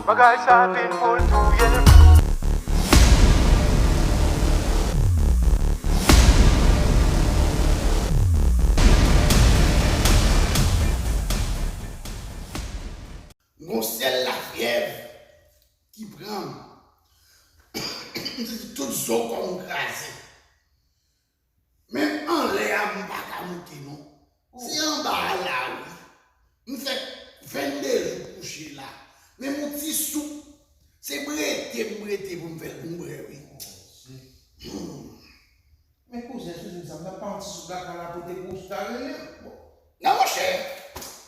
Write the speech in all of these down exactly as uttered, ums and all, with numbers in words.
Bagay sa vin pou l touye n. Gon sèl lafyèv ki pran m. M santi tout zo kò m kraze. Menm anlè a, m pa ka moute non. Se anba a la wi. M fè vennde jou kouche la. Menm yon ti soup, se brete m brete pou m fè l pou m bwè wi. Hmm. Men kouzen, eskize m sa, m t ap pran yon ti soup lakay la pote pou ou, sou ta rele m. Bon. Non, monchè,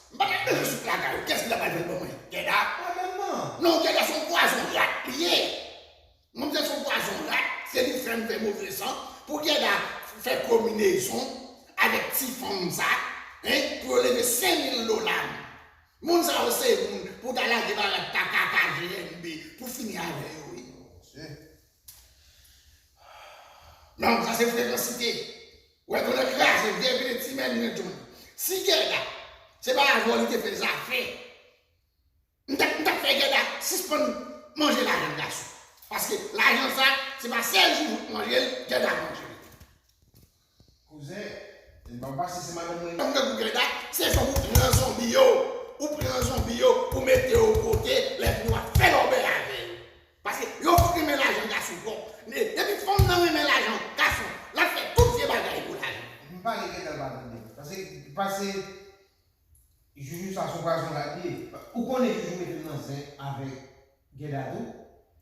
m pa t ap bezwen soup lakay ou. Kiyès ki ta pral fè l ban mwen? Gèda? Mwen menm nan. Non, Gèda se yon pwazon rat li ye. Manzè se yon pwazon rat, se li fè m fè move san, pou Gèda fè konbinezon avèk ti fanm sa, en, pou yo leve senk mil dola. Moun sa yo se moun pou ta lage bagay ta kaka G N B pou fini avè yo wi. Non, sa se frekansite. Ou wè konnen kraze vye pile ti mèn mwen John. Si Gèda, se pa avè w li te fè zafè. M t ap, m t ap fè Gèda sispann manje lajan gason. Paske lajan sa, se pa sèl jou pou manje l, Gèda manje l. Kouzen, m pa pase se madanm mwen. Tankou Gèda, se fòk ou pran zonbi yo. Ou pran zonbi yo, ou mete yo kote, lè fini w ap fè lòbèy avè yo. Paske yo fòk renmen lajan gason twòp. Men depi fanm nan renmen lajan gason, l ap fè tout vye bagay pou lajan. M pale Gèda pa tande. Paske, pase Joujou sa se yon pwazon rat li ye. Ou konnen Joujou mete l nan zen avèk Gèda tou?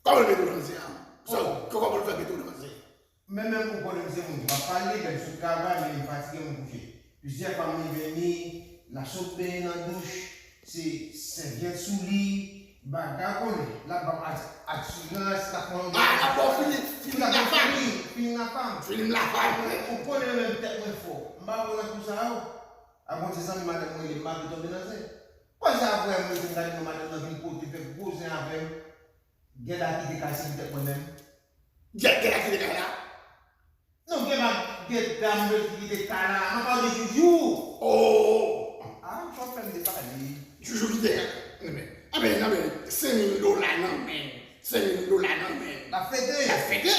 Kòman l mete w nan zen an? Sa, kòman l fè mete w nan zen? Men menm ou konnen m se moun ki pa pale, lè m sot travay, men m fatige, m kouche. Plizyè fwa m leve ni, l ap sot benyen nan douch, se sèvyèt sou li, bagay konnen, l ap ban m at-, atirans, l ap fè yon... Ah, l ap ba w feeling, feeling la fam. Feeling la fam. Feeling la fam. Ou konnen menm tèt mwen fò. M pa pran nan kou sa yo. Ak yon ti zanmi madanm mwen, li mare tonbe nan zen. Panse apre m rete m gade non madanm nan vin kote m fè gwo zen avè m. Gèda kite kay se poutèt mwen menm. Gè-, Gèda kite kay la? Non, Gèda, Gèda m vle di kite kay la. M ap pale de Joujou. Oh! Ah, ou fè m depale. Joujou kite kay la. Anben, anben, senk mil dola nan men l. Senk mil dola nan men l. L ap fete. L ap fete.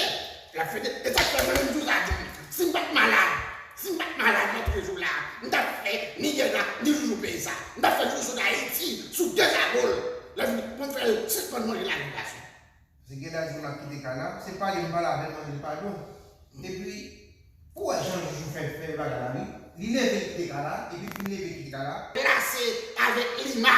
L ap fete. E sa k fè mwen menm jou sa di, si m pa t malad, si m pa t malad nan trè jou la, m t ap fè ni Gèda, ni Joujou peye sa. M t ap fè Joujou sot Ayiti sou de zabòl. Lè fini, pou m fè l sispann manje lajan gason. Se Gèda di m l ap kite kay la, se pale m pale avè l mande l padon. Epi, ou wè jan Joujou fè, fè bagay la, wi. Li leve kite kay la, epi fin leve kite kay la. Plase avèk Lima.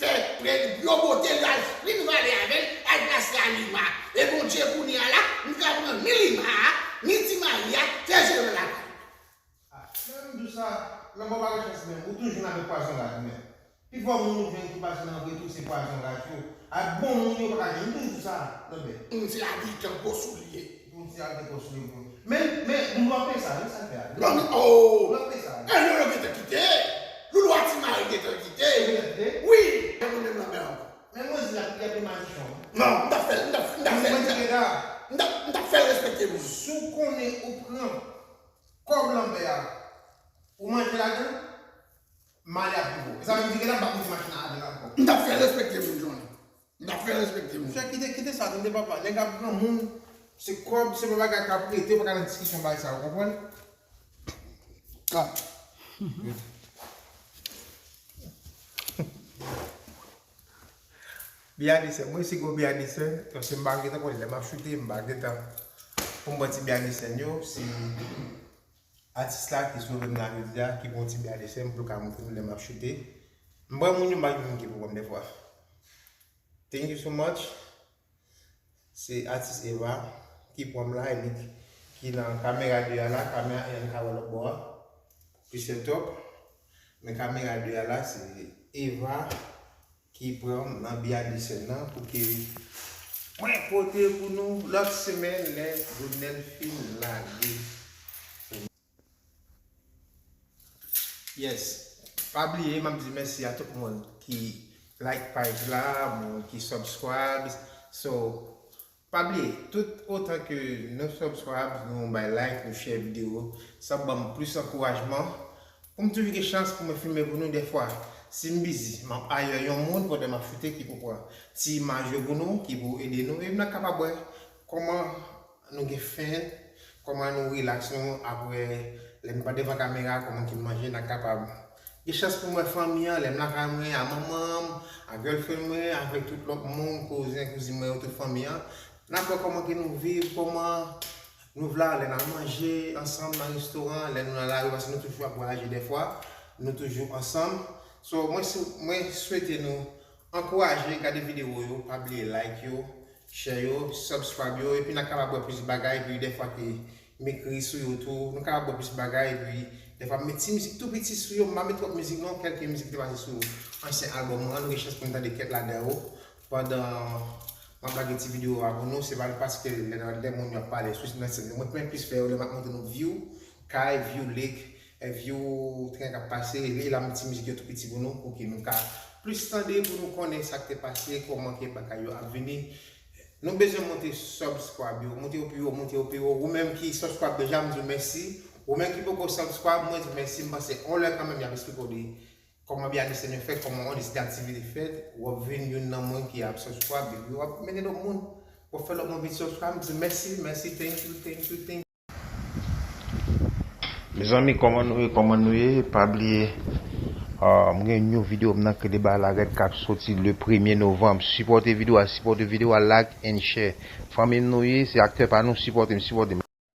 Fè prè yo bote l al fin vale avè l, al plase a Lima. E Bondye kounye a la, m ka pran ni Lima a, ni Ti Mari a, fè jere lakay. Ah, men m di w sa, lanmò pa gen chans menm, ou toujou nan avèk pwazon rat menm. Pifò moun ou jwenn ki pase nan vrè tou se pwazon rat yo. Ak bon moun yo pa ka jwenn, m toujou di w sa, Lòbè. Moun se abitan Kòs ou li ye. Moun se abitan Kòs ou li ye. Men, men, Loulou ap peye sa, wi, sa l fè a. Loulou ap peye sa. E Loulou gentan kite. Loulou a Ti Mari gentan kite. Gentan kite? Wi. E mwen menm Lòbè ankò. Men mwen di la, li ap fè maji chan. Non, m t ap fè l, m t ap, m t ap fè l, m t ap, m t ap fè l respekte moun. Si w konnen ou pran kòb Lanbè a, ou manje ladan l, malè ap rive w. E sa vle di ke la m p ap moute machin nan avè l ankò. M t ap fè respekte moun, Johnny. M t ap fè respekte moun. Monchè, kite, kite sa, tande papa. Nèg ap pran moun, se kòb, se pa bagay k ap rete, ou pa ka nan diskisyon bagay sa, ou konprann? Ah. Biyadisè, mwen se gwo biyadisè, paske m pa gentan konnen lè m ap choute, m pa gentan pou m pran ti biyadisè yo, se atis la ki sove m la jodi a, ki pran ti biyadisè m pou l ka montre m lè m ap choute. M pran moun yo, m pa gen moun ki pou pran m dèfwa. Thank you so much. Se atis Eva ki pran m la, e li ki nan kamera de a la, kamera en an ka wè lòt bò a. Peace and top. Men kamera de a la, se Eva ki pran m nan biyadisè nan pou ke mwen pote pou nou lòt semèn lè Goodnel fin lage. Yes. Pa bliye, m ap di mèsi a tout moun ki like page la, moun ki subscribe. So, pa bliye, tout otan ke nou subscribe, nou bay like, nou share videyo, sa ap ban m plis ankourajman pou m toujou gen chans pou mwen filme pou nou dèfwa. Si m bizi, m ap ayè yon moun pandan m ap choute ki pou pran ti imaj yo pou nou, ki pou ede nou, e m nan kapab wè kòman nou gen fen, kòman nou rilaks nou apre lè nou pa devan kamera, kòman ki manje, n a kapab gen chans pou m wè fanmi an, lè m lakay mwen, a manman m, a girlfriend mwen, avèk tout lòt moun, kouzen, kouzin mwen yo, tout fanmi an. N ap wè kòman ke nou viv, kòman nou vle lè n al manje ansanm nan restoran, lè nou nan lari, paske nou toujou ap vwayaje dèfwa, nou toujou ansanm. So, mwen sou-, mwen swete nou ankouraje, gade videyo yo, pa bliye like yo, share yo, subscribe yo, epi n a kapab wè plis bagay, epi dèfwa ke m ekri sou yo tou, nou kapab wè plis bagay, epi dèfwa m met ti mizik tou piti sou yo, m pa met twòp mizik non, kèlke mizik ki te pase sou ansyen albòm mwen an, nou gen chans pou n tande kèk ladan yo, pandan m ap lage ti videyo a pou nou, se pa paske lè nan de moun yo ap pale sou nan sèn yo, mwen k renmen plis fè yo, lè m ap montre nou view kay, view lake, e view tren k ap pase, e la m ti mizik yo tou piti pou nou, pou ke nou ka plis tande, pou nou konnen sa k te pase, kòman ke bagay yo ap vini. Nou bezwen monte subscribe yo, monte yo pi wo, monte yo pi wo. Ou menm ki subscribe deja, m di w mèsi. Ou menm ki poko subscribe, mwen di w mèsi. M panse on lè kanmenm y ap eksplike w de kòman beyond the scene yo fèt, kòman on list aktivite fèt, w ap vin youn nan moun ki ap subscribe, epi w ap mennen lòt moun, w ap fè lòt moun vin subscribe, m di mèsi, mèsi, thank you, thank you, thank you. Mezanmi, kòman nou ye, kòman nou ye? Pa bliye, ah, m gen yon videyo m nan ke deba la rèd k ap soti le premye novanm. Sipòte videyo a, sipòte videyo a, like and share. Fanmi m nou ye, se aktè pa nou, sipòte m, sipòte m.